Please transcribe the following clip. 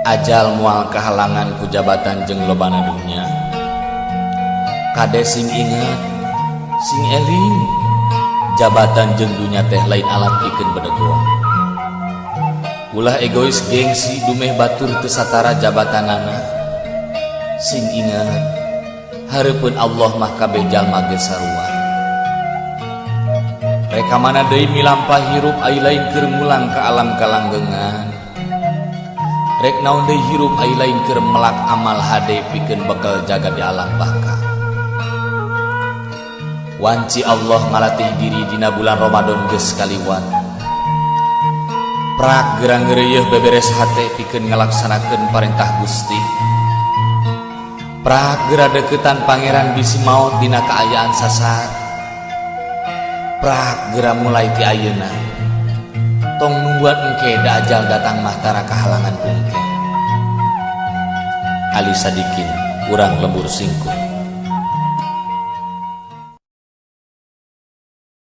Ajal moal kahalangan ku jabatan jeung lobana dunya. Kade sing inget, sing eling, jabatan jeung dunya teh lain alat pikeun bedegong. Ulah egois gengsi dumeh batur teu satara jabatanana. Sing inget, hareupeun Allah mah kabeh jalma ge sarua. Rek ka mana deui milampah hirup ai lain keur mulang ka alam kalanggengan. Rek naon deui hirup ai lain keur melak amal hade pikeun bekal jaga di alam baka. Wanci Allah ngalatih diri dina bulan Ramadan geus kaliwat. Prak gerang ngeureuyeun beberes hate pikeun ngalaksanakeun parentah Gusti. Prak gera deketan pangeran bisi maot dina kaayaan sasar. Prak gera mulai ti ayeuna. Tong nungguan engke da ajal datang mah tara kahalangan ku engke. Ali Sadikin, urang lembur singkur.